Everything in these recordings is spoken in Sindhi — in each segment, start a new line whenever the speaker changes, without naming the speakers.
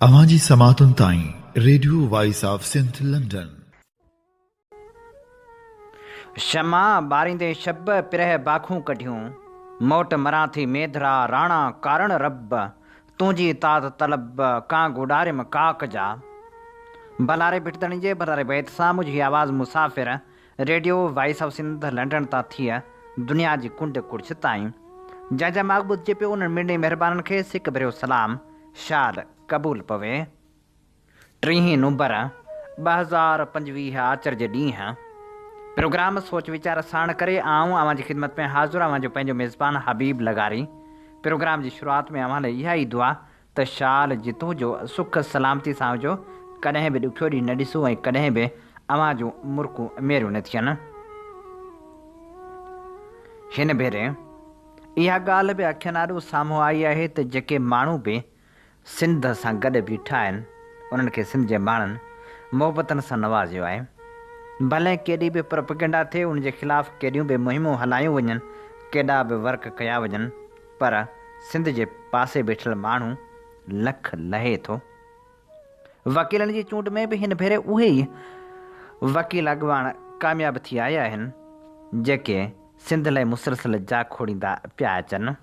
اوهان جي سماعتن تائين radio voice of Sindh London.
شمع ٻاريندي شب پرهه باکون ڪڍيون، موٽ مران ٿي ميڌرا راڻا ڪارڻ رب، تنهنجي تات طلب ڪانگ اڏاريم ڪاڪ جا. ڀلاري ڀٽ ڌڻي جي ڀلاري بيت سان منهنجي هي آواز مسافر radio voice of Sindh London تان ٿي دنيا جي ڪنڊ ڪڙڇ تائين جنهن جا ماڳ ٻڌجي پيو انهن مڙني مهربانن کي سڪ ڀريو سلام شال قبول پوي. ٽيهين نومبر 2025 آچر جي ڏينهن پروگرام سوچ ويچار ساڻ ڪري آئون اوهان جي خدمت ۾ حاضر اوهان جو پنهنجو ميزبان حبيب لغاري پروگرام جي شروعات ۾ اوهان لاء اها ئي دعا ته شال جتون جو سک سلامتي سان هجو ڪڏهن به ڏکيو ڏينهن نه ڏسو ۽ ڪڏهن به اوهان جون مرڪون ميريون نه ٿين. هن ڀيري اها ڳالهه به اکين آڏو سامهون آئي آهي ته جيڪي ماڻهو به سنڌ سان گڏ بيٺا آهن، انهن کي سنڌ جي ماڻهن محبتن سان نوازيو آهي. ڀلي ڪيڏي به پروپيگنڊا ٿئي، ان جي خلاف ڪيڏيون به مهمون هلايون وڃن، ڪيڏا به ورڪ ڪيا وڃن، پر سنڌ جي پاسي بيٺل ماڻهو لک لهي ٿو. وڪيلن جي چونڊ ۾ به هن ڀيري اهي ئي وڪيل اڳواڻ ڪامياب ٿي آيا آهن، جيڪي سنڌ لاء مسلسل جاکوڙيندا پيا اچن.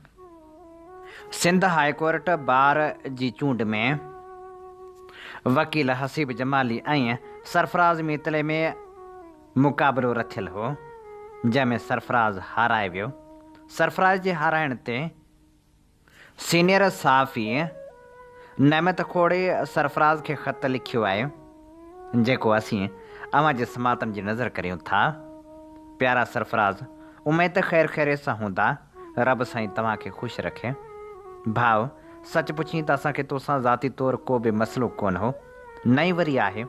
سنڌ هاء ڪورٽ بار جي چونڊ ۾ وڪيل حسيب جمالي ۽ سرفراز ميتلي ۾ مقابلو رٿيل هو، جنهن ۾ سرفراز هارائي ويو. سرفراز جي هارائڻ تي سينيئر صحافي نعمت کوڙي سرفراز کي خط لکيو آهي، جيڪو اسين اوهان جي سماعتن جي نظر ڪريون ٿا. پيارا سرفراز، اميد ته خير خيريت سان هوندا، رب سائين توهان کي خوش رکي. ڀاء، سچ پڇين ته اسان کي توسان ذاتي طور ڪو به مسئلو ڪونه هو، نه ئي وري آهي.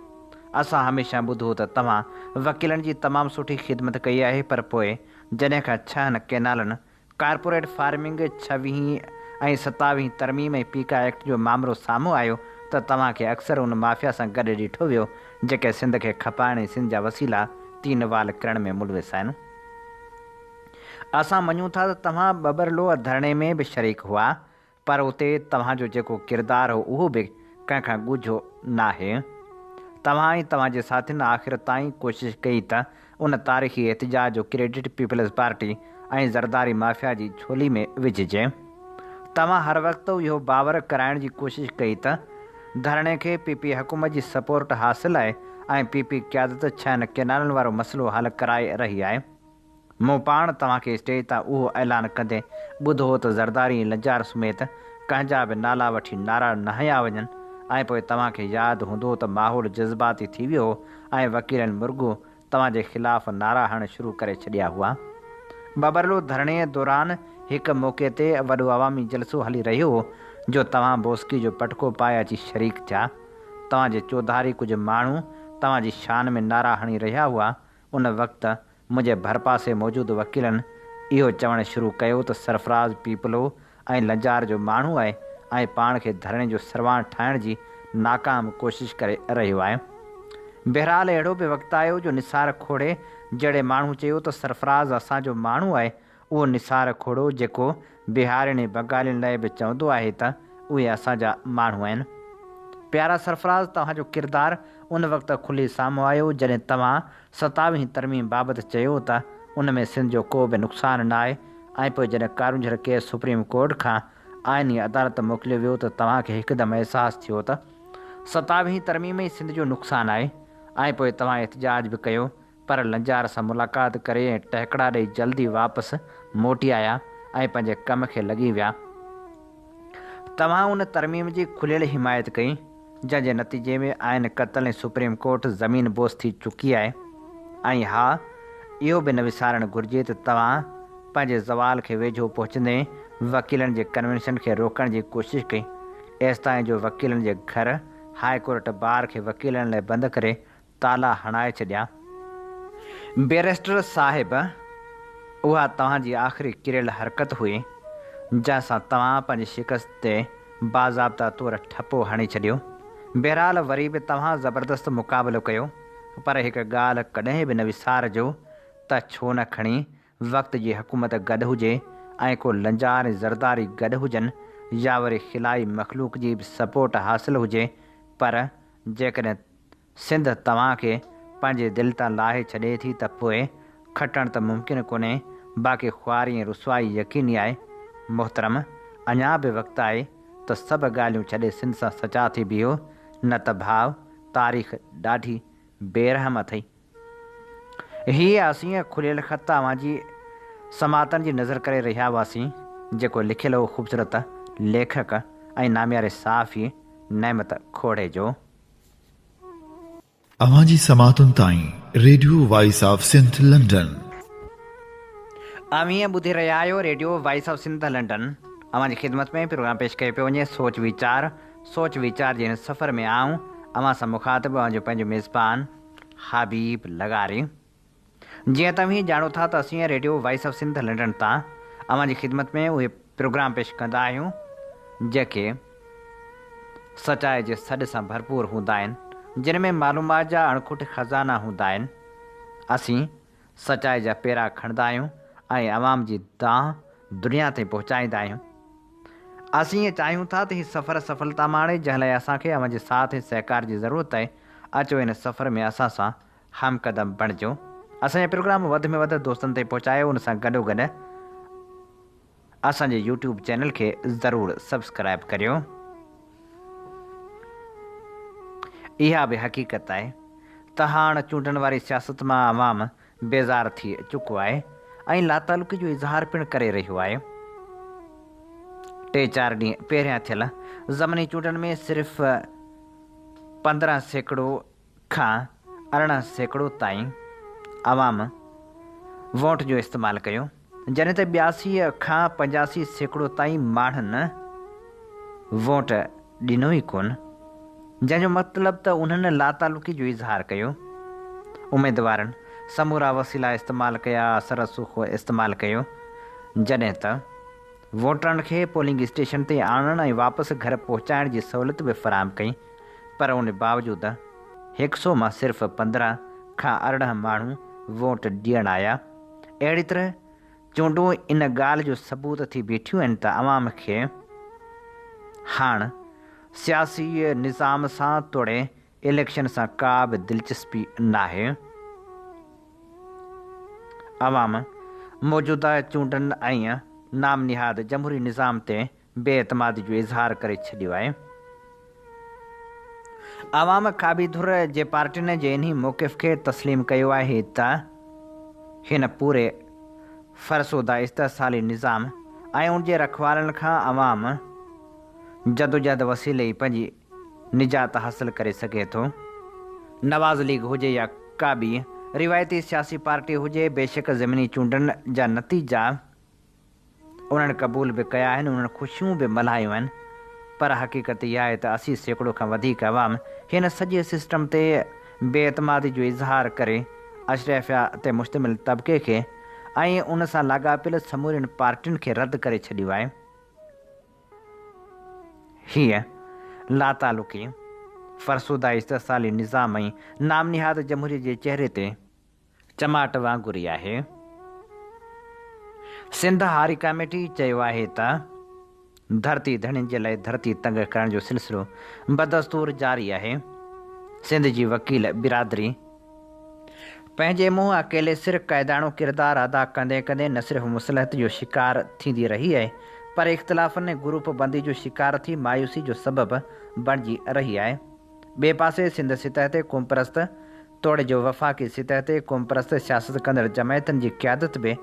اسان هميشه ٻڌو ته توهان وڪيلن جي تمام سٺي خدمت ڪئي آهي پر پوء جڏهن کان ڇهن ڪئنالن ڪارپوريٽ فارمنگ ڇويهين ۽ ستاويهين ترميم ۽ پيڪا ايڪٽ جو مامرو سامهون آيو ته توهان کي اڪثر ان مافيا سان گڏ ڏٺو ويو جيڪي سنڌ کي کپائڻ ۽ سنڌ جا وسيلا تين وال ڪرڻ ۾ ملوث آهن. اسان مڃون ٿا ته توهان ٻٻرلوء ڌرڻي ۾ به شريڪ هئا پر اتي توهان جو جيڪو ڪردار هو اهو به ڪنهن کان ڳجهو ناهي. توهان ۽ توهان جي ساٿين آخر تائين ڪوشش ڪئي ته ان تاريخي احتجاج جو credit peoples party ۽ Zardari mafia جي جهولي ۾ وجهجي. توهان هر وقت اهو باور ڪرائڻ جي ڪوشش ڪئي ته ڌرڻي کي پي پي حڪومت جي سپورٽ حاصل آهي ۽ پي پي قيادت ڇهن ڪينالن وارو مسئلو حل ڪرائي رهي آهي. مون پاڻ توهان کي اسٽيج تان اهو اعلان ڪندي ٻڌو هو ته زرداري ۽ لنجار سميت ڪنهن جا به نالا وٺي نعرا نه هنيا وڃن ۽ پوء توهان کي ياد هوندو ته ماحول جذباتي ٿي ويو هو ۽ وڪيلن مرڳو توهان جي خلاف نعرا هڻڻ شروع ڪري ڇڏيا هئا. ٻٻرلو ڌرڻي دوران هڪ موقعي تي وڏو عوامي جلسو هلي رهيو هو جو توهان بوسڪي جو پٽڪو پائي اچي شريڪ ٿيا. توهان جي چوڌاري ڪجهه ماڻهو توهان جي شان ۾ نعرا هڻي رهيا هئا. ان وقت منهنجي ڀرپاسي موجود وڪيلن اهو چوڻ شروع ڪيو ته سرفراز پيپلو ۽ لنجار جو ماڻهو آهي ۽ پاڻ کي ڌرڻي جو سرواڻ ٺاهڻ جي ناڪام ڪوشش ڪري رهيو آهي. بهرحال اهڙو به وقت آيو جو نثار کوڙي جهڙي ماڻهو چيو ته سرفراز اسان جو ماڻهو آهي اهو نثار کوڙو جيڪو بهارين ۽ بنگالين لاء به چوندو آهي ته اهي اسان جا ماڻهو آهن. پيارا سرفراز توهان جو ڪردار ان وقت کلي سامهون آيو جڏهن توهان ستاويهين ترميم بابت چيو ته ان ۾ سنڌ جو ڪو به نقصان ناهي ۽ پوء جڏهن ڪارونجهر ڪيس سپريم ڪورٽ کان آئيني عدالت موڪليو ويو ته توهان کي هڪدم احساس ٿيو ته ستاويهين ترميم ئي سنڌ جو نقصان آهي ۽ پوء توهان احتجاج به ڪيو پر لنجار سان ملاقات ڪري ۽ ٽهڪڙا ڏئي جلدي واپس موٽي آيا ۽ پنهنجي ڪم کي لڳي ويا. توهان ان ترميم جي کليل حمايت ڪئي، جنهن جي نتيجي ۾ آئين قتل ۽ سپريم ڪورٽ زمين بوس ٿي چڪي آهي ۽ ها اهو به نه وسارڻ گهرجي ته توهان پنهنجي زوال کي ويجهو پهچندي وڪيلن جي ڪنوينشن کي روڪڻ جي ڪوشش ڪئي ايستائين جو وڪيلن جي گهر هاء ڪورٽ بار کي وڪيلن لاء بند ڪري تالا هڻائي ڇڏيا. بئريسٽر صاحب، اها توهان جي آخري ڪريل حرڪت هئي، جنهن سان توهان پنهنجي شڪست تي باضابطه طور ٺپو هڻي ڇڏيو. بهرحال وري به توهان زبردست مقابلو ڪيو، پر هڪ ڳالهه ڪڏهن به نه وسارجو ته ڇو نه کڻي وقت جي حڪومت گڏ هجي ۽ ڪو لنجار ۽ زرداري گڏ هجن يا وري خلائي مخلوق جي به سپورٽ حاصل هجي پر جيڪڏهن سنڌ توهان کي پنهنجي دل تان لاهي ڇڏي ٿي ته پوء کٽڻ ته ممڪن ڪونهي باقي خواري ۽ رسوائي يقيني آهي. محترم اڃا به وقت آهي ته سڀ ڳالهيون ڇڏي سنڌ سان سچا ٿي بيهو نه ته ڀاء تاريخ ڏاڍي بي رحم اٿئي. هي اسين کليل خط اوهان جي سماعتن جي نذر ڪري رهيا هئاسين، جيڪو لکيل هو خوبصورت ليکڪ ۽ نامياري صحافي نعمت کوڙي جو.
اوهان جي سماعتن تائين radio voice of Sindh London.
اوهين ٻڌي رهيا آهيو radio voice of Sindh London. اوهان جي خدمت ۾ پروگرام پيش ڪيو پيو وڃي سوچ ويچار. سوچ ويچار جي هن سفر ۾ آئون اوهان سان مخاطب اوهان جو پنهنجو ميزبان حبيب لغاري. جيئن ته اوهين ڄاڻو ٿا ته اسين radio voice of Sindh London تان اوهان جي خدمت ۾ اهي پروگرام پيش ڪندا آهيون جيڪي سچائي جي سڏ سان ڀرپور هوندا آهن جن ۾ معلومات جا اڻکٽ خزانا هوندا آهن. اسين سچائي جا پيرا کڻندا آهيون ۽ عوام جي دانهن دنيا تائين پهچائيندا آهيون. اسين ائين چاهيون ٿا ته هي سفر سڦلتا ماڻي جنهن لاء اسان کي اوهان جي ساٿ ۽ سهڪار جي ضرورت آهي. اچو ان سفر ۾ اسان سان هم قدم بڻجو. اسان جا پروگرام وڌ ۾ وڌ دوستن تائين پهچايو ان سان گڏوگڏ اسان جي يوٽيوب چينل کي ضرور سبسڪرائب ڪريو. اها به حقيقت آهي ته هاڻ چونڊن واري سياست مان عوام بيزار ٿي چڪو آهي ۽ لاتعلقي جو اظهار پڻ ڪري رهيو آهي. ٽي چار ڏينهن پهريان ٿيل ضمني چونڊن ۾ صرف 15% کان 18% تائين عوام ووٽ جو استعمال ڪيو، جڏهن ته 82 کان 85% تائين ماڻهن ووٽ ڏنو ئي ڪونه، جنهن جو مطلب ته انهن لاتعلقي جو اظهار ڪيو. اميدوارن سمورا وسيلا استعمال ڪيا، اثر رسوخ استعمال ڪيو، جڏهن ته ووٽرن کي پولنگ اسٽيشن تي آڻڻ ۽ واپس گهر پهچائڻ جي سهولت به فراهم ڪئي. پر ان باوجود هڪ سو مان صرف 15 کان 18 ماڻهو ووٽ ڏيڻ آيا. اهڙي طرح چونڊون ان ڳالهه جو ثبوت ٿي بيٺيون آهن ته عوام کي هاڻ سياسي نظام سان توڙي اليڪشن سان ڪا به دلچسپي ناهي. عوام موجوده چونڊن ۽ نام نهاد جمهوري نظام تي بي اعتمادي جو اظهار ڪري ڇڏيو آهي. عوام کاٻي ڌر جي پارٽين جي انهي موقف کي تسليم ڪيو آهي ته هن پوري فرسوده استحصالي نظام ۽ ان جي رکوالن کان عوام جدوجهد وسيلي ئي پنهنجي نجات حاصل ڪري سگهي ٿو. نواز ليگ هجي يا ڪا ٻي روايتي سياسي پارٽي هجي بيشڪ ضمني چونڊن جا نتيجا انهن قبول به ڪيا آهن، انهن خوشيون به ملهايون آهن، پر حقيقت اها آهي ته 80% کان وڌيڪ عوام هن سڄي سسٽم تي بي اعتمادي جو اظهار ڪري اشرافيا تي مشتمل طبقي کي ۽ ان سان لاڳاپيل سمورين پارٽين کي رد ڪري ڇڏيو آهي. هيء لاتعلقي، فرسوده استحصالي نظام ۽ نام نهاد جمهوريت جي چهري تي چماٽ وانگر ئي آهي. سنڌ هاري ڪاميٽي چيو آهي ته ڌرتي ڌڻين جي لاء ڌرتي تنگ ڪرڻ جو سلسلو بدستور جاري آهي. سنڌ جي وڪيل برادري پنهنجي منهن اڪيلي سر قائداڻو ڪردار ادا ڪندي ڪندي نه صرف مصلحت جو شڪار ٿيندي رهي آهي پر اختلافن ۽ گروپ بندي جو شڪار ٿي مايوسي جو سبب بڻجي رهي آهي. ٻئي پاسي سنڌ سطح تي قومپرست توڙي جو وفاقي سطح تي قومپرست سياست ڪندڙ جماعتن جي قيادت به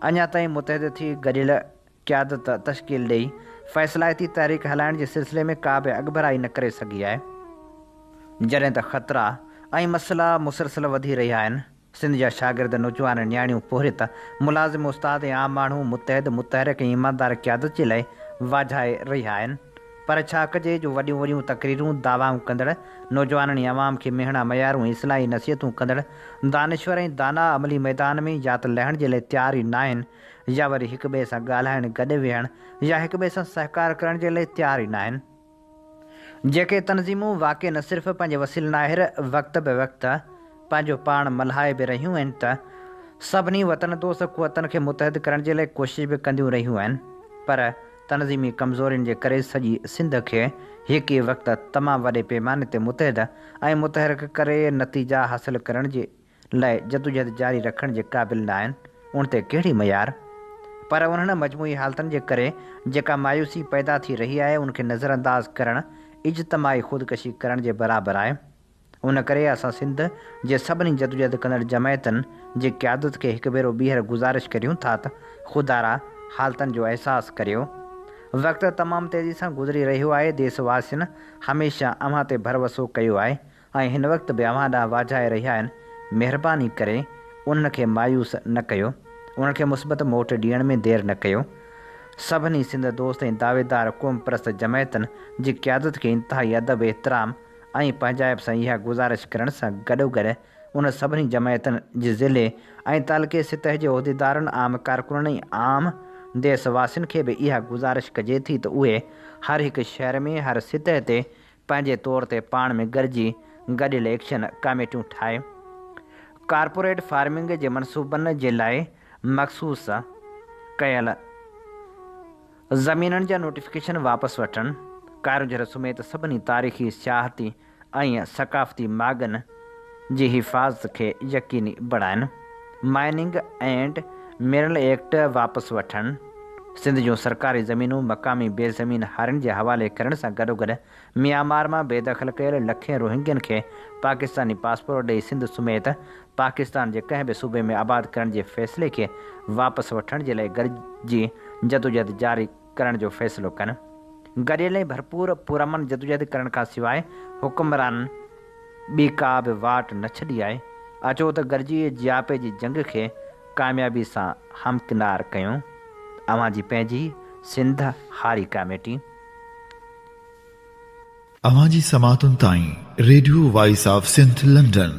اڃا تائين متحد ٿي گڏيل قيادت تشڪيل ڏئي فيصلائتي تحريڪ هلائڻ جي سلسلي ۾ ڪا به اڳڀرائي نه ڪري سگهي آهي. جڏهن ته خطرا ۽ مسئلا مسلسل وڌي رهيا آهن. سنڌ جا شاگرد، نوجوان، نياڻيون، پورهيت، ملازم، استاد ۽ عام ماڻهو متحد، متحرڪ ۽ ايماندار قيادت جي لاء واجهائي رهيا آهن. پر ڇا ڪجي جو وڏيون وڏيون تقريرون، دعوائون ڪندڙ، نوجوانن ۽ عوام کي مهڻا ميارون ۽ اصلاحي نصيحتون ڪندڙ دانشور ۽ داناء عملي ميدان ۾ يا ته لهڻ جي لاء تيار ئي ناهن يا وري هڪٻئي سان ڳالهائڻ، گڏ ويهڻ يا هڪٻئي سان سهڪار ڪرڻ جي لاء تيار ئي ناهن. جيڪي تنظيمون واقعي نه صرف پنهنجي وسيلن آهر وقت به وقت پنهنجو پاڻ ملهائي به رهيون آهن ته سڀني وطن دوست قوتن کي متحد ڪرڻ جي لاء ڪوشش به ڪنديون رهيون آهن پر تنظيمي ڪمزورين جي ڪري سڄي سنڌ کي هڪ ئي وقت تمام وڏي پيماني تي متحد ۽ متحرڪ ڪري نتيجا حاصل ڪرڻ جي لاء جدوجهد جاري رکڻ جي قابل نه آهن، ان تي ڪهڙي ميار؟ پر انهن مجموعي حالتن جي ڪري جيڪا مايوسي پيدا ٿي رهي آهي، ان کي نظرانداز ڪرڻ اجتماعي خودڪشي ڪرڻ جي برابر آهي. ان ڪري اسان سنڌ جي سڀني جدوجهد ڪندڙ جماعتن جي قيادت کي هڪ ڀيرو ٻيهر گذارش ڪريون ٿا ته خدارا حالتن جو احساس ڪريو. وقت تمام تيزي سان گذري رهيو آهي، ديس واسين هميشه اوهان تي ڀروسو ڪيو آهي، ۽ هن وقت به اوهان ڏانهن واجهائي رهيا آهن، مهرباني ڪري انهن کي مايوس نه ڪيو، انهن کي مثبت موٽ ڏيڻ ۾ دير نه ڪيو. سڀني سنڌ دوست ۽ دعويدار قومپرست جماعتن جي قيادت کي انتهائي ادب، احترام ۽ پنهنجائپ سان اها گذارش ڪرڻ سان گڏوگڏ انهن سڀني جماعتن جي ضلعي ۽ تعلقي سطح جي عهديدارن، عام ڪارڪنن ۽ عام ديس واسين کي به اها گذارش ڪجي ٿي ته اهي هر هڪ شهر ۾ هر سطح تي پنهنجي طور تي پاڻ ۾ گڏجي گڏيل ايڪشن ڪاميٽيون ٺاهي ڪارپوريٽ فارمنگ جي منصوبن جي لاء مخصوص ڪيل زمينن جا نوٽيفڪيشن واپس وٺن، ڪارونجهر سميت سڀني تاريخي، سياحتي ۽ ثقافتي ماڳن جي حفاظت کي يقيني بڻائن، مائننگ اينڊ منرل ايڪٽ واپس وٺن، سنڌ جون سرڪاري زمينون مقامي بي زمين هارين جي حوالي ڪرڻ سان گڏوگڏ ميانمار مان بي دخل ڪيل لکين روهنگين کي پاڪستاني پاسپورٽ ڏئي سنڌ سميت پاڪستان جي ڪنهن به صوبي ۾ آباد ڪرڻ جي فيصلي کي واپس وٺڻ جي لاء گڏجي جدوجهد جاري ڪرڻ جو فيصلو ڪن. گڏيل ۽ ڀرپور پرامن جدوجهد ڪرڻ کان سواء حڪمرانن ٻي ڪا به واٽ نه ڇڏي آهي. اچو ته گڏجي جياپي جي جنگ کي ڪاميابي سان همڪنار ڪيون. اوهان جي پنهنجي سنڌ هاري ڪاميٽي.
اوهان جي سماعتن تائين radio voice of Sindh London.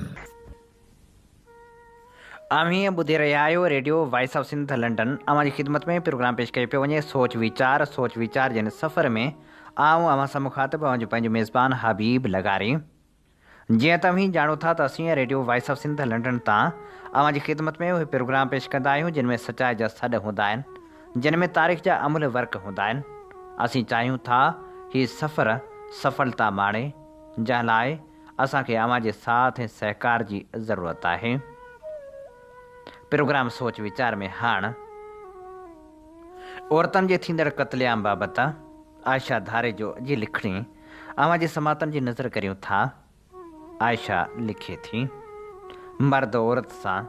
اوهين ٻڌي رهيا آهيو radio voice of Sindh London. اوهان جي خدمت ۾ پروگرام پيش ڪيو پيو وڃي سوچ ويچار سوچ ويچار جي هن سفر ۾ آئون اوهان سان مخاطب اوهان جو پنهنجو ميزبان حبيب لغاري. جيئن ته اوهين ڄاڻو ٿا ته اسين radio voice of Sindh London تان اوهان جي خدمت ۾ اهي پروگرام پيش ڪندا آهيون جن ۾ سچائي جا سڏ هوندا آهن جن ۾ تاريخ جا املهه ورق هوندا آهن. اسين چاهيون ٿا هي سفر سڦلتا ماڻي جنهن لاء اسان کي اوهان جي ساٿ ۽ سهڪار جي ضرورت آهي. پروگرام سوچ ويچار ۾ هاڻ عورتن جي ٿيندڙ قتل عام بابت عائشه ڌاريجو جي لکڻي اوهان جي سماعتن جي نظر ڪريون ٿا. عائشه لکي ٿي، مرد عورت سان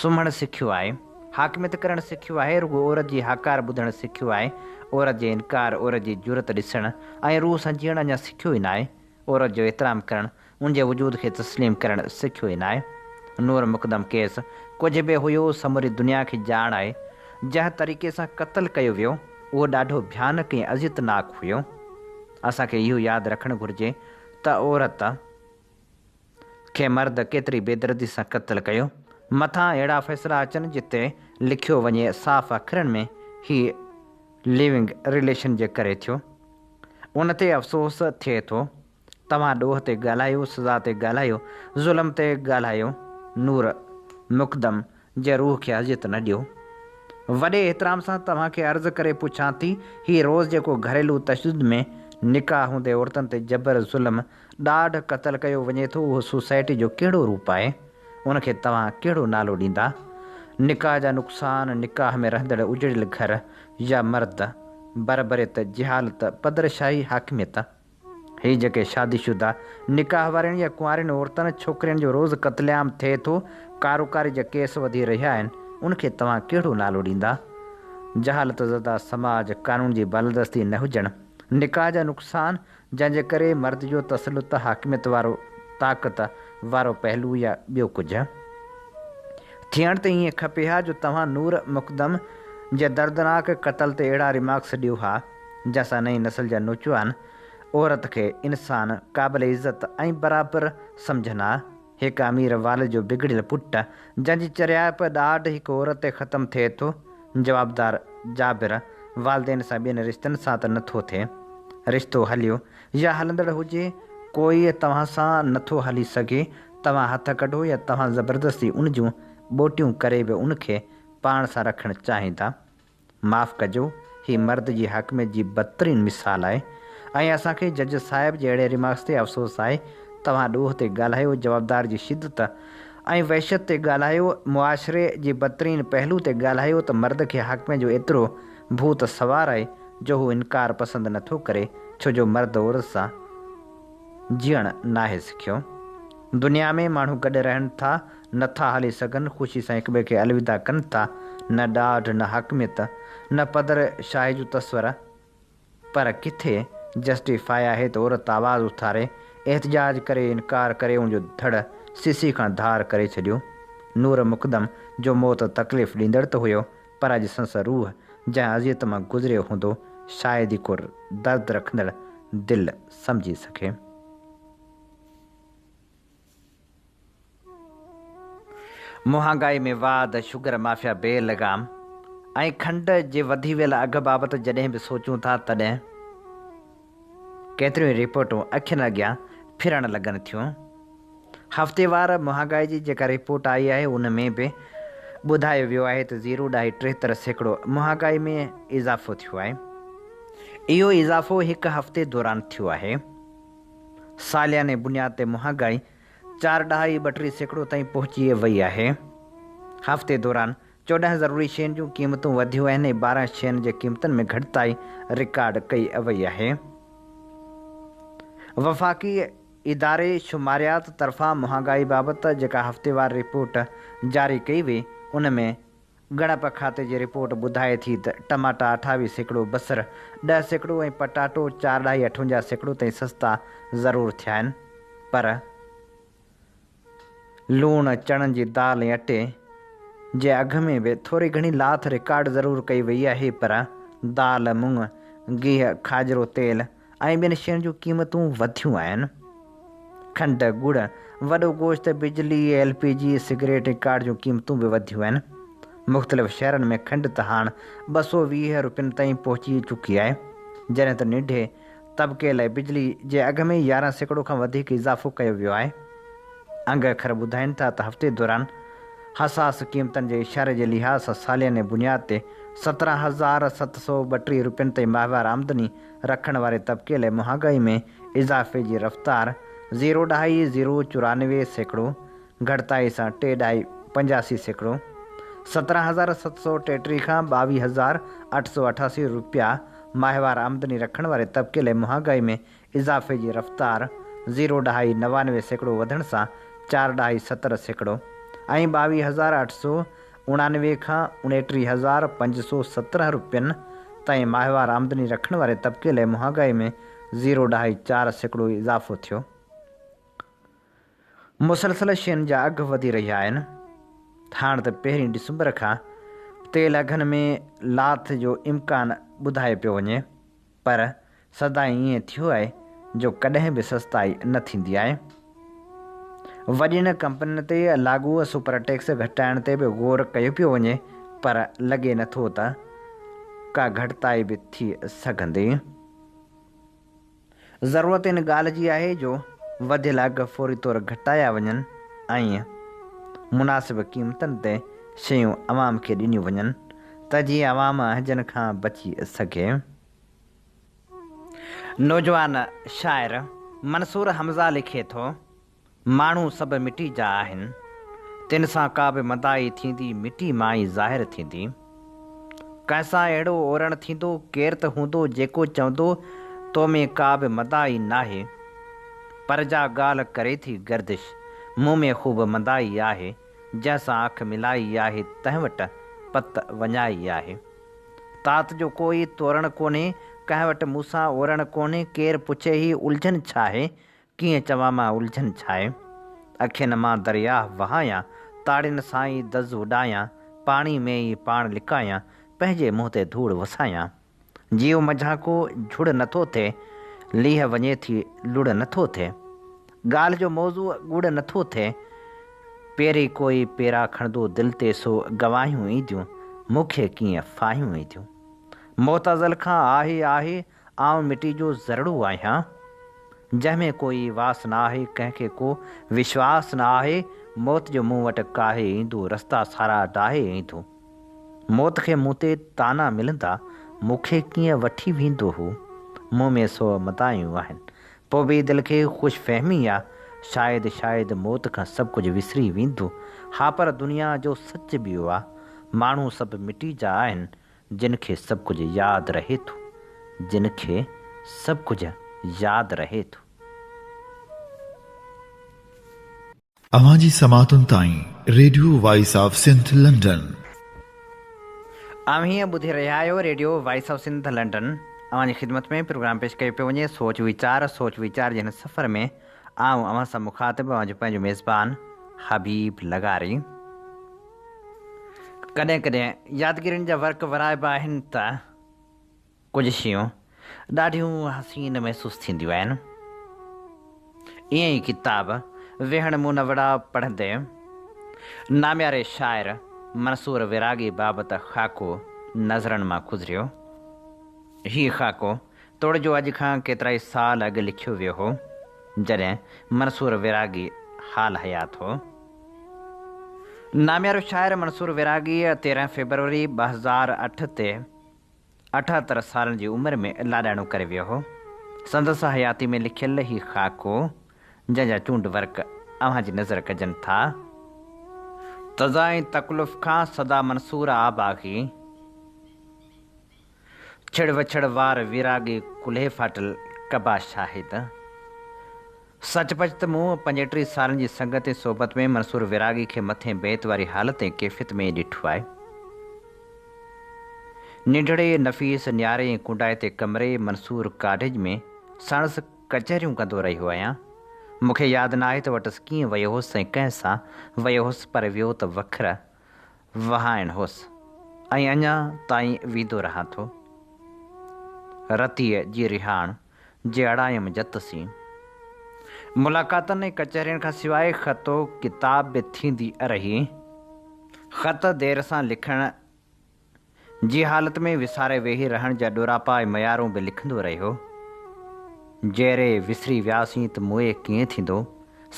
سمهڻ سکيو آهي، حاڪميت ڪرڻ سکيو آهي، رڳو عورت جي هاڪار ٻڌڻ سکيو آهي، عورت جي انڪار، عورت جي جرئت ڏسڻ ۽ روح سان جيئڻ اڃا سکيو ئي ناهي. عورت جو احترام ڪرڻ، ان جي وجود کي تسليم ڪرڻ سکيو ئي ناهي. نور مقدم ڪيس ڪجهه به هيو، سموري دنيا کي ڄاڻ آهي. جنهن طريقي سان قتل ڪيو ويو، اهو ڏاڍو ڀيانڪ ۽ اذيتناڪ هيو. اسان کي اهو ياد رکڻ گهرجي ته عورت کي مرد ڪيتري بيدردي سان قتل ڪيو. مٿان اهڙا فيصلا اچن جتي لکيو وڃي صاف اکرن ۾ هي ليونگ رليشن جي ڪري ٿيو. ان تي افسوس ٿئي ٿو. توهان ڏوهه تي ڳالهايو، سزا تي ڳالهايو، ظلم تي ڳالهايو، نور مقدم جي روح کي اذيت نه ڏيو. وڏي احترام سان توهان کي عرض ڪري پڇان ٿي، هي روز جيڪو گهريلو تشدد ۾ نڪاح هوندي عورتن تي جبر، ظلم، ڏاڍ، قتل ڪيو وڃي ٿو اهو سوسائٽي جو ڪهڙو روپ آهي؟ ان کي توهان ڪهڙو نالو ڏيندا؟ نڪاح جا نقصان، نڪاح ۾ رهندڙ اجڙيل گهر يا مرد، بربريت، جهالت، پدرشاهي حاڪميت. هي جيڪي شادي شده، نڪاح وارين يا ڪنوارين عورتن، ڇوڪرين جو روز قتل عام ٿئي ٿو، ڪاروڪاري جا ڪيس وڌي رهيا آهن، ان کي توهان ڪهڙو نالو ڏيندا؟ جهالت زده سماج، قانون جي بالادستي نه هجڻ، نڪاح جا نقصان، جنهن جي ڪري مرد جو تسلط، حاڪميت وارو طاقت وارو پهلو يا ٻيو ڪجهه. ٿيڻ ته ائين کپي ها جو توهان نور مقدم جي دردناڪ قتل تي اهڙا ريمارڪس ڏيو ها جنهن سان نئين نسل جا نوجوان عورت کي انسان، قابل عزت ۽ برابر سمجهن ها. هڪ امير والد جو بگڙيل پٽ جنهن جي چريائپ ڏاڍ هڪ عورت تي ختم ٿئي ٿو، جوابدار جابر والدين سان ٻين رشتن سان ته نٿو ٿئي. رشتو هليو يا هلندڙ هجي، ڪوئي توهان سان نٿو هلي سگهي، توهان هٿ ڪڍو يا توهان زبردستي ان جون ٻوٽيون ڪري به ان کي پاڻ سان رکڻ چاهيندا. معاف ڪجو، هي مرد جي حاڪميت جي بدترين مثال آهي ۽ اسان کي جج صاحب جي اهڙي ريمارڪس تي افسوس آهي. توهان ڏوهه تي ڳالهايو، جوابدار جي شدت ۽ وحشت تي ڳالهايو، معاشري جي بدترين پهلو تي ڳالهايو ته مرد کي حاڪميت جو ايترو ڀوت سوار آهي جو هو انڪار پسند نٿو ڪري ڇو جو مرد عورت سان جيئڻ ناهي سکيو. دنيا ۾ ماڻهو گڏ رهن ٿا، نه ٿا هلي سگهن، خوشي سان هڪٻئي کي الوداع ڪن ٿا، نه ڏاڍ، نه حاڪميت، نه پدر شاهي جو تصور، پر ڪٿي جسٽيفاء آهي ته عورت آواز اٿاري، احتجاج ڪري، انڪار ڪري ان جو ڌڙ سسي کان ڌار ڪري ڇڏيو. نور مقدم جو موت تڪليف ڏيندڙ ته هيو، پر اڄ سندس روح جنهن اذيت مان گذريو هوندو، شايد ئي ڪو درد رکندڙ دل سمجهي سگهي. مهانگائي ۾ واڌ، شگر مافيا بي لگام ۽ کنڊ جي وڌي ويل اگهه بابت جڏهن به سوچون ٿا تڏهن ڪيتريون ئي رپورٽون اکين اڳيان ڦرڻ لڳن ٿيون. هفتيوار مهانگائي جي جيڪا رپورٽ آئي آهي ان ۾ به ٻڌايو ويو آهي ته زيرو ڏهائي 73% مهانگائي ۾ اضافو ٿيو آهي. اهو اضافو هڪ هفتي دوران ٿيو آهي. سالياني بنياد تي مهانگائي چار ڏهائي 32% تائين پهچي وئي آهي. هفتي دوران 14 ضروري شين جون قيمتون وڌيون آهن ۽ 12 شين جي قيمتن ۾ گهٽتائي رڪارڊ ڪئي وئي آهي. وفاقي اداري شماريات طرفان مهانگائي بابت جيڪا هفتيوار رپورٽ جاري ڪئي وئي ان ۾ ڳڻپ کاتي جي رپورٽ ٻڌائي ٿي ته ٽماٽا 28%، بصر 10% ۽ پٽاٽو چار ڏهائي 58% تائين سستا ضرور ٿيا آهن پر لوڻ، چڻن جي دال ۽ اٽي جي اگهه ۾ به ٿوري گهڻي لاٿ رڪارڊ ضرور ڪئي وئي آهي پر دال، مڱ، گيهه، کاڄرو تيل ۽ ٻين شين جون قيمتون وڌيون آهن. کنڊ، ڳڙ، وڏو گوشت، بجلي، ايل پي جي، سگريٽ ۽ ڪارڊ جون قيمتون به وڌيون آهن. مختلف شهرن ۾ کنڊ ته هاڻ 220 روپين تائين پهچي چڪي آهي، جڏهن ته ننڍي طبقي لاء بجلي جي اگهه ۾ 11% کان وڌيڪ اضافو ڪيو ويو آهي. انگ اکر ٻڌائين ٿا ته هفتي دوران حساس قيمتن جي اشاري جي لحاظ سان سالياني بنياد تي 17,732 روپين تائين ماهوار آمدني رکڻ واري طبقي لاء مهانگائي ۾ اضافي جي رفتار زيرو ڏهائي زيرو 94% گهٽتائي سان ٽي ڏهائي 85% 17,733 کان 22,888 روپيا ماهوار آمدني رکڻ واري طبقي لاء مهانگائي ۾ اضافي جي رفتار زيرو ڏهائي 99% وڌڻ سان چار ڏهائي 70% ۽ 22,889 کان 29,517 روپين تائين ماهوار آمدني رکڻ واري طبقي لاء مهانگائي ۾ زيرو ڏهائي 4% اضافو ٿيو. مسلسل شين جا اگهه وڌي رهيا آهن. هاڻ ته پهرين ڊسمبر کان تيل اگهن ۾ لاٿ جو امڪان ٻڌايو پيو وڃي. پر سدائين ائين ٿيو آهي جو ڪڏهن به سستائي نه ٿيندي آهي. وڏين ڪمپنين تي لاڳو سپر ٽيڪس گهٽائڻ تي به غور ڪيو پيو وڃي پر لڳي نٿو ته ڪا گهٽتائي به ٿي سگهندي. ضرورت ان ڳالهه جي آهي جو وڌيل اگهه فوري طور گهٽايا وڃن ۽ مناسب قيمتن تي شيون عوام کي ڏنيون وڃن ته جيئن عوام اهنجن کان بچي سگهي. نوجوان شاعر منصور حمزه لکي ٿو، ماڻهو سڀ مٽي جا آهن، تن سان ڪا به مندائي ٿيندي مٽي مان ئي ظاهر ٿيندي. ڪنهن سان اهڙو اورڻ ٿيندو، ڪير ته هوندو جيڪو چوندو تو ۾ ڪا به مندائي ناهي. پر جا ڳالهه ڪري ٿي گردش، مون ۾ خوب مندائي آهي، جنهن سان اک ملائي آهي تنهن وٽ پت وڃائي آهي. تات جو ڪوئي تورڻ ڪونهي، ڪنهن وٽ مون سان اورڻ ڪونهي، ڪير پڇي هي الجهن ڇاهي، ڪيئن چوان مان الجهن ڇاهي. اکين مان درياهه وهايان، تاڙين سان ئي دز اڏايان، پاڻي ۾ ئي پاڻ لڪايان، پنهنجي منهن تي ڌوڙ وسايان. جيو منجهان ڪو جھڙ نٿو ٿئي، ليهه وڃي ٿي لڙ نٿو ٿئي. ڳالهه جو موضوع ڳوڙ نٿو ٿئي. پيري ڪوئي پيرا کڻندو دل تي سو گواهيون اينديون، مون کي ڪيئن ڦاهيون اينديون. موت ازل کان آهي آهي، آئون مٽي جو ذرڙو آهيان. جنهن ۾ ڪوئي واس نه آهي، ڪنهن کي ڪو وشواس نه آهي، موت جو مون وٽ ڪاهي ايندو، رستا سارا ڊاهي ايندو. موت کي مون تي طعنا ملندا، مون کي ڪيئن وٺي ويندو هو؟ مون ۾ سو مدايون آهن. پوء به دل کي خوش فهمي آ، شايد شايد موت کان سڀ ڪجهه وسري ويندو. ها پر دنيا جو سچ به اهو آ، ماڻهو سڀ مٽي جا آهن، جن کي سڀ ڪجهه ياد رهي ٿو، جن کي سڀ ڪجهه ياد رهي ٿو.
اوهان جي سماعتن تائين radio voice of Sindh London.
اوهين ٻڌي رهيا آهيو radio voice of Sindh London. اوهان جي خدمت ۾ پروگرام پيش ڪيو پيو وڃي سوچ ويچار سوچ ويچار جي هن سفر ۾ آئون اوهان سان مخاطب اوهان جو پنهنجو ميزبان حبيب لغاري. ڪڏهن ڪڏهن يادگيرين جا ورق ورائبا آهن ته ڪجهه شيون ڏاڍيون حسين محسوس ٿينديون آهن. ائين ئي ڪتاب ويهڻ مون نه وڙا پڙهندي نامياري شاعر منصور ويراڳي بابت خاڪو نظرن مان گذريو. هي خاڪو توڙي جو اڄ کان ڪيترائي سال اڳ لکيو ويو هو، جڏهن منصور ويراڳي حال حيات هو. ناميارو شاعر منصور ويراڳي 13 فيبروري 2008 تي 78 سالن جي عمر ۾ لاڏاڻو ڪري ويو هو. سندس حياتي ۾ لکيل هي خاڪو، جنهن جا چونڊ ورق اوهان جي نظر ڪجن ٿا. تضا ۽ تڪلف کان سدا منصور آ باغي. ڇڙ وڇڙ وار ويراڳي ڪلهي ڦاٽل قبا شاهد. سچ پچ ته مون 35 سالن جي سنگت ۽ صحبت ۾ منصور ويراڳي کي مٿين بيت واري حالت ۽ ڪيفيت ۾ ئي ڏٺو آهي. ننڍڙي، نفيس، نياري ۽ ڪنڊائتي ڪمري، منصور ڪاٽيج ۾، ساڻس ڪچهريون ڪندو رهيو آهيان. مون کي ياد ناهي ته وٽس ڪيئن ويو هوس ۽ ڪنهن سان ويو هوس پر ويو ته وکر وهائڻ هوس ۽ اڃا تائين ويندو رهان ٿو. رتيء جي رهاڻ جي اڙايم جت سين. ملاقاتن ۽ ڪچهرين کان سواء خط و ڪتاب به ٿيندي رهي. خط دير سان لکڻ جي حالت ۾ وساري ويهي رهڻ جا ڏوراپا ۽ ميارون به لکندو رهيو. جيئري وسري وياسين ته موئي ڪيئن ٿيندو؟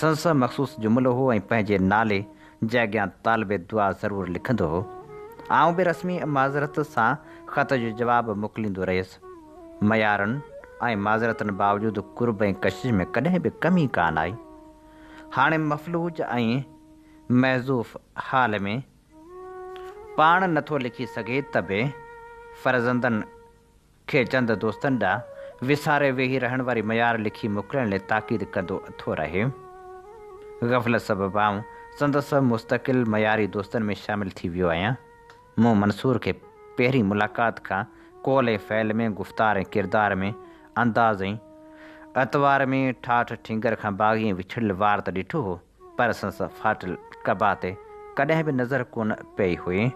سندس مخصوص جملو هو ۽ پنهنجي نالي جي اڳيان طالب دعا ضرور لکندو هو. آئون به رسمي معذرت سان خط جو جواب موڪليندو رهيس. ميارن ۽ معذرتن باوجود قرب ۽ ڪشش ۾ ڪڏهن به ڪمي ڪانه آئي. هاڻي مفلوج ۽ محذوف حال ۾. پاڻ نٿو لکي سگهي ته به فرزندن کي چند دوستن ڏانهن وساري ويهي رهڻ واري ميار لکي موڪلڻ لئه تاڪيد ڪندو ٿو رهي. غفلت سبب آئون سندس مستقل معياري دوستن ۾ شامل ٿي ويو آهيان. مون منصور کي پهرين ملاقات کان قول ۽ فعل ۾، گفتار ۽ ڪردار ۾، انداز ۽ اطوار ۾، ٺاٺ ٺينگر کان باغي ۽ وڇڙيل وار ته ڏٺو هو، پر سندس ڦاٽل قبا تي ڪڏهن به نظر ڪونه پيئي هئي.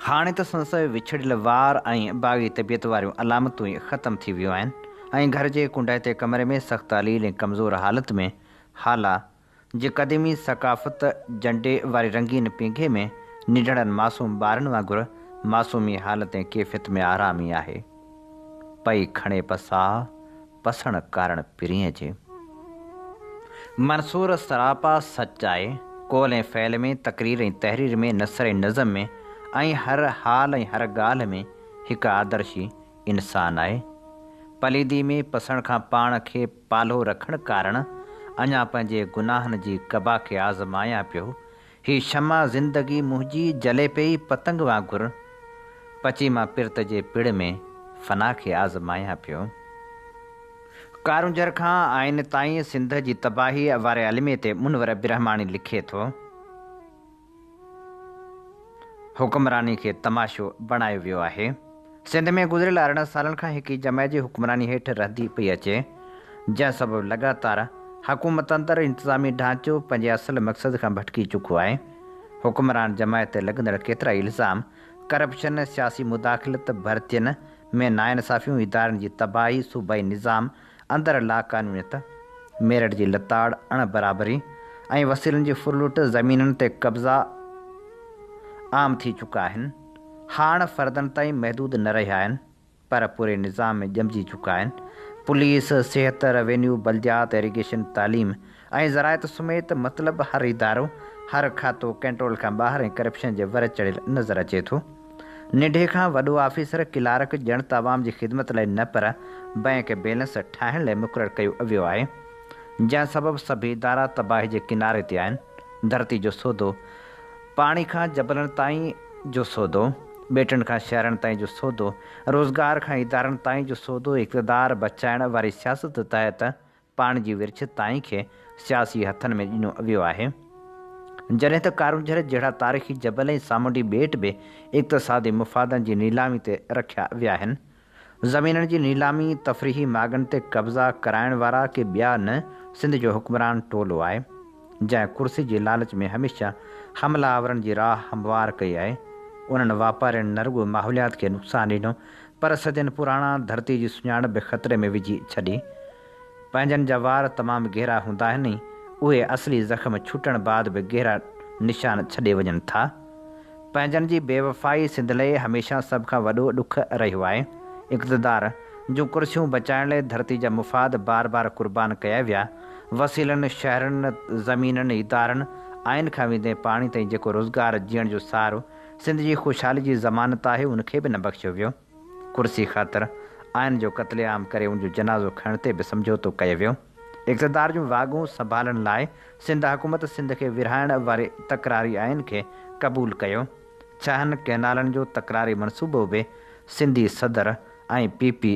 هاڻي ته سندس وڇڙيل وار ۽ باغي طبيعت واريون علامتون ئي ختم ٿي ويون آهن ۽ گهر جي ڪنڊائتي ڪمري ۾ سخت عليل ۽ ڪمزور حالت ۾ هالا جي قديمي ثقافت جنڊي واري رنگين پينگهي ۾ ننڍڙن معصوم ٻارن وانگر معصومي حالت ۽ ڪيفيت ۾ آرامي آهي. پئي کڻي پساهه پسڻ ڪارڻ پرينء جي. منصور سراپا سچ آهي. قول ۽ فعل ۾، تقرير ۽ تحرير ۾، نثر ۽ نظم ۾ ۽ هر حال ۽ هر ڳالهه ۾ هڪ آدرشي انسان آهي. پليدي ۾ پسڻ کان پاڻ کي پالهو رکڻ ڪارڻ اڃا پنهنجي گناهن جي قبا کي آزمايان پيو. هي شمع زندگي منهنجي جلي پئي پتنگ وانگر، پچي مان پرت جي پڙ ۾ فنا کي آزمايان پيو. ڪارونجهر کان آئين تائين سنڌ جي تباهيء واري الميي تي منور برهماڻي لکي ٿو. حڪمراني کي تماشو بڻايو ويو آهي. سنڌ ۾ گذريل 18 سالن کان هڪ ئي جماعت جي حڪمراني هيٺ رهندي پئي اچي، جنهن سبب لڳاتار حڪومت اندر انتظامي ڍانچو پنهنجي اصل مقصد کان ڀٽڪي چڪو آهي. حڪمران جماعت تي لڳندڙ ڪيترائي الزام، ڪرپشن، سياسي مداخلت، ڀرتين ۾ ناانصافيون، ادارن جي تباهي، صوبائي نظام اندر لاقانونيت، ميرٽ جي لتاڙ، اڻ برابري ۽ وسيلن جي ڦرلٽ، زمينن تي قبضا عام ٿي چڪا آهن. هاڻ فردن تائين محدود نه رهيا آهن پر پوري نظام ۾ ڄمجي چڪا آهن. پوليس، صحت، روينيو، بلديات، ايريگيشن، تعليم ۽ زراعت سميت مطلب هر ادارو، هر کاتو ڪنٽرول کان ٻاهر ۽ ڪرپشن جي ور چڙهيل نظر اچي ٿو. ننڍي کان وڏو آفيسر، ڪلارڪ ڄڻ ته عوام جي خدمت لاء نه پر بئنڪ بيلنس ٺاهڻ لاء مقرر ڪيو ويو آهي. جنهن سبب سڀ ادارا تباهي جي ڪناري تي آهن. ڌرتي جو سودو، پاڻي کان جبلن تائين جو سودو، ٻيٽن کان شهرن تائين جو سودو، روزگار کان ادارن تائين جو سودو اقتدار بچائڻ واري سياست تحت پاڻي جي ورڇ تائين کي سياسي هٿن ۾ ڏنو ويو آهي. جڏهن ته ڪارونجهر جهڙا تاريخي جبل ۽ سامونڊي ٻيٽ به اقتصادي مفادن جي نيلامي تي رکيا ويا آهن. زمينن جي نيلامي، تفريحي ماڳن تي قبضا ڪرائڻ وارا ڪي ٻيا نه سنڌ جو حڪمران ٽولو آهي، جنهن ڪرسي جي لالچ ۾ هميشه حمله آورن جي راهه هموار ڪئي آهي. انهن واپارين نه رڳو ماحوليات کي نقصان ڏنو پر صدين پراڻا ڌرتي جي سڃاڻپ به خطري ۾ وجهي ڇڏي. پنهنجن جا وار تمام گهرا هوندا آهن ۽ اهي اصلي زخم ڇٽڻ بعد به گهرا نشان ڇڏي وڃن ٿا. پنهنجن جي بيوفائي سنڌ لئه هميشه سڀ کان وڏو ڏک رهيو آهي. اقتدار جون ڪرسيون بچائڻ لئه ڌرتي جا مفاد بار بار قربان ڪيا ويا. وسيلن، شهرن، زمينن، ادارن، آئين کان ويندي پاڻي تائين جيڪو روزگار جيئڻ جو سهارو سنڌ جي خوشحالي جي ضمانت آهي ان کي به نه بخشيو ويو. ڪرسي خاطر آئين جو قتل عام ڪري ان جو جنازو کڻڻ تي به سمجهوتو ڪيو ويو. اقتدار جون واڳون سنڀالڻ لاء سنڌ حڪومت سنڌ کي ورهائڻ واري تڪراري آئين کي قبول ڪيو. ڇهن ڪئنالن جو تڪراري منصوبو به سنڌي صدر ۽ پي پي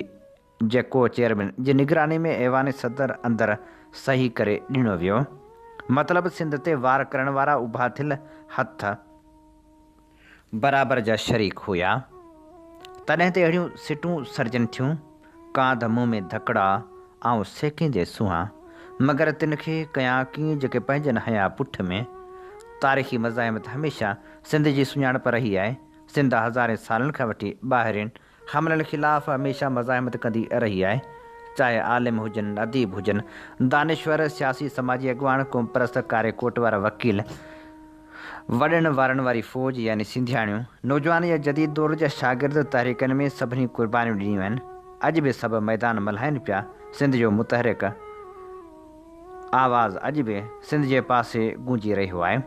جي ڪو چيئرمين جي نگراني ۾ ايوان صدر اندر صحيح ڪري ڏنو ويو. مطلب سنڌ تي وار ڪرڻ وارا اڀا ٿيل هٿ. برابر جا شريڪ هيا. تڏهن ته اهڙيون سٽون سرجن ٿيون، ڪانڌ منهن ۾ ڌڪڙا، آئون سيڪيندي سونهان، مگر تن کي ڪيان ڪيئن جيڪي پنهنجن هنيا پٺ ۾. تاريخي مزاحمت هميشه سنڌ جي سڃاڻپ رهي آهي. سنڌ هزارين سالن کان وٺي ٻاهرين حملن خلاف هميشه مزاحمت ڪندي رهي آهي. چاهي عالم هجن، اديب هجن، دانشور، سياسي سماجي اڳواڻ، قومپرست، ڪاري ڪوٽ وارا وڪيل، وڏن وارن واري فوج يعني سنڌياڻيون، نوجوان يا جديد دور جا شاگرد تحريڪن ۾ سڀني قربانيون ڏنيون آهن. اڄ به سڀ ميدان ملهائين پيا. سنڌ جو متحرڪ آواز اڄ به سنڌ جي پاسي گونجي رهيو آهي.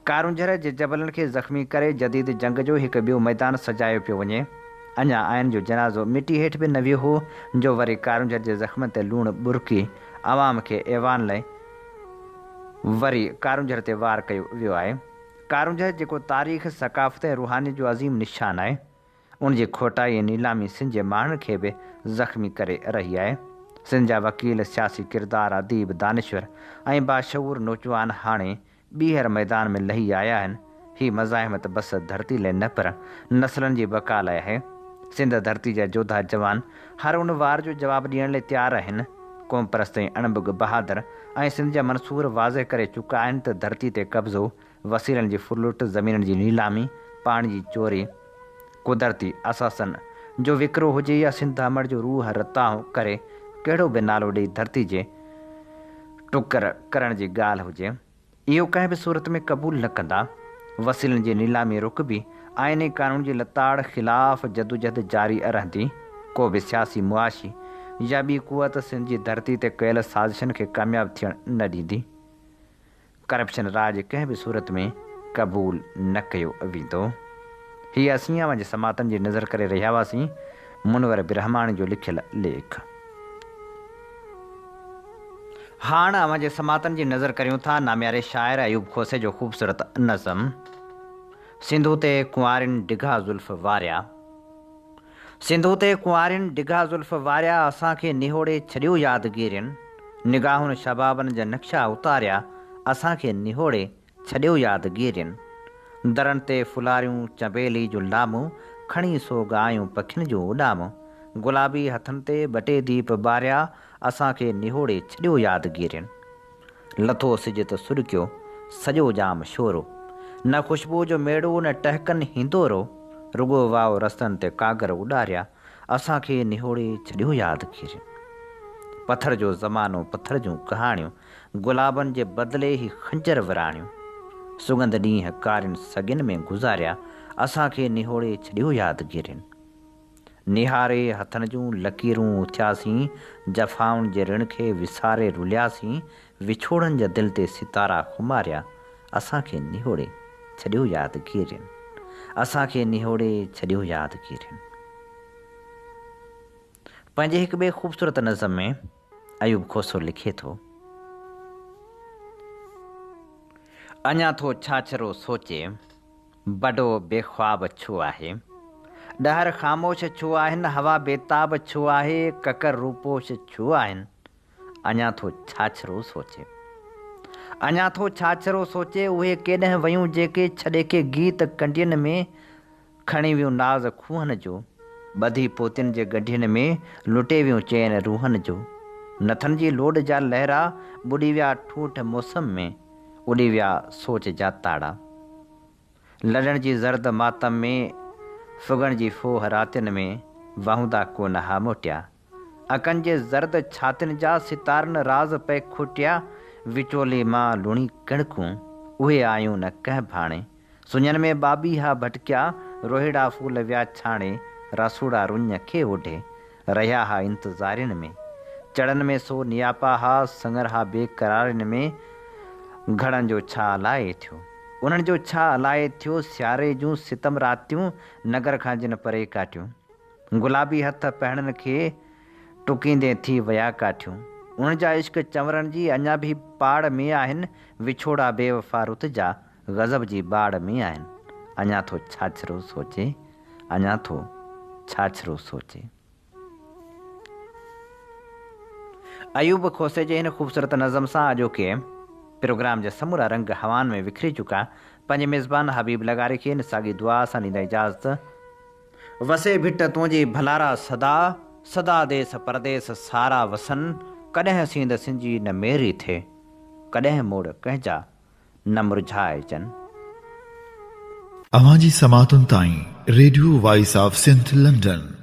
ڪارونجهر جي جبلن کي زخمي ڪري جديد جنگ جو هڪ ٻيو ميدان سجايو پيو وڃي. اڃا آئين جو جنازو مٽي هيٺ به نه ويو هو جو وري ڪارونجهر جي زخمن تي لوڻ ٻرڪي عوام کي ايوان لئي وري ڪارونجهر تي وار ڪيو ويو آهي. ڪارونجهر جيڪو تاريخ، ثقافت ۽ روحانيت جو عظيم نشان آهي. ان جي کوٽائي ۽ نيلامي سنڌ جي ماڻهن کي به زخمي ڪري رهي آهي. سنڌ جا وڪيل، سياسي ڪردار، اديب، دانشور ۽ باشعور نوجوان هاڻي ٻيهر ميدان ۾ لهي آيا آهن. هي مزاحمت بس ڌرتي لئه نه پر نسلن جي بقا لاء آهي. سنڌ ڌرتي جا جوڌا جوان هر ان وار جو جواب ڏيڻ لئه تيار آهن. قومپرست ۽ اڻٻڳ بهادر ۽ سنڌ جا منصور واضح ڪري چڪا آهن ته ڌرتي تي قبضو وسيلن جي ڦرلٽ، زمينن جي نيلامي، پاڻي جي چوري، قدرتي اثاثن جو وڪرو هجي يا سنڌ امڙ جو روح رتانهون ڪري ڪهڙو به نالو ڏئي ڌرتي جي ٽڪر ڪرڻ جي ڳالهه هجي، اهو ڪنهن به صورت ۾ قبول نه ڪندا. وسيلن جي نيلامي رڪبي، آئين ۽ قانون جي لتاڙ خلاف جدوجهد جاري رهندي. ڪو به سياسي، معاشي يا ٻي قوت سنڌ جي ڌرتي تي ڪيل سازشن کي ڪامياب ٿيڻ نه ڏيندي. ڪرپشن راڄ ڪنهن به صورت ۾ قبول نه ڪيو ويندو. هي اسين اوهان جي سماعتن جي نظر ڪري رهيا هئاسين منور برهماڻي جو لکيل ليک. هاڻ اوهان جي سماعتن جي نظر ڪريون ٿا نامياري شاعر ايوب کوسي جو خوبصورت نظم سنڌو تي ڪنوارين ڊگها زلف واريا. سنڌو تي ڪنوارين ڊگها زلف واريا اسان کي نهوڙي ڇڏيو يادگيرين نگاهن شبابن جا نقشا اتاريا اسان کي نهوڙي ڇڏيو يادگيرين درن تي ڦلاريون چنبيلي جون لامون کڻي سوڳ آيون پکين جون اڏامون گلابي هٿن تي ٻه ٽي ديپ ٻاريا اسان کي نهوڙي ڇڏيو يادگيرين. لٿو سج ته سڏڪيو سڄو ڄام شورو. نه خوشبوء جو ميڙو نه ٽهڪن هندورو. رڳو واء رستن تي ڪاڳر اڏاريا، اسان کي نهوڙي ڇڏيو يادگيرين. پٿر جو زمانو پٿر جون ڪهاڻيون، گلابن جي بدلي هي خنجر وراڻيون. سڳنڌ ڏينهن ڪارين سڳين ۾ گذاريا، اسان کي نهوڙي ڇڏيو يادگيرين. نهاري هٿن جون لڪيرون اٿياسين، جفائن جي رڻ کي وساري رلياسين، وڇوڙن جا دل تي ستارا خماريا، اسان کي نهوڙي ڇڏيو يادگيرين. اسان کي نهوڙي ڇڏيو يادگيرين. پنهنجي هڪ ٻئي خوبصورت نظم ۾ ايوب کوسو لکي ٿو. اڃا ٿو ڇاڇرو سوچي، بڊو بي خواب ڇو آهي؟ ڏهر خاموش ڇو آهن، هوا بيتاب ڇو آهي، ڪڪر روپوش ڇو آهن؟ اڃا ٿو ڇاڇرو سوچي. اڃا ٿو ڇاڇرو سوچي، اهي ڪيڏنهن ويون جيڪي ڇڏي ڪي گيت ڪنڊين ۾، کڻي ويون ناز کوهن جو، ٻڌي پوتين جي ڳنڍين ۾، لٽي ويون چين روحن جو. نٿن جي لوڏ جا لهرا، ٻڏي ويا ٺوٺ موسم ۾، اڏي ويا سوچ جا تاڙا. لڏڻ جي زرد ماتم ۾، ڦڳڻ جي ڦوهه راتين ۾، واهوندا ڪو نه ها موٽيا. اڪن جي زرد ڇاتين جا ستارن راز پئي کوٽيا، وچولي مان لڻي ڪڻڪون، اهي آيون نه ڪنهن ڀاڻي. سڃن ۾ ٻاٻيها ڀٽڪيا، روهيڙا ڦول ويا ڇاڻي، راسوڙا رڃ کي اوڍي، رهيا ها انتظارين ۾. چڙن ۾ سو نياپا ها، سڱر ها بي قرارين ۾، گهڙن جو ڇا الائي ٿيو. انهن جو ڇا الائي ٿيو، سياري جون ستم راتيون، نگر کان جن پري ڪاٽيون. گلابي هٿ پهڻن کي ٽڪيندي ٿي ويا ڪاٺيون. انهن جا عشق چنورن جي اڃا به پاڙ ۾ آهن، وڇوڙا بيوفا رت جا غضب جي ٻاڙ ۾ آهن. اڃا ٿو ڇاڇرو سوچي، اڃا ٿو ڇاڇرو سوچي. ايوب کوسي جي هن خوبصورت نظم سان اڄوڪي پروگرام جا سمورا رنگ هوائن ۾ وکري چڪا. پنهنجي ميزبان حبيب لغاري کي هن ساڳي دعا سان ڏيندا اجازت. وسي ڀٽ تنهنجي ڀلارا سدا، سدا ديس پرديس سارا وسن، ڪڏهن سينڌ سنجي نه ميري ٿئي، ڪڏهن موڙ ڪنهن جا نه مرجهائجن.
اوهان جي سماعتن تائين radio voice of Sindh London.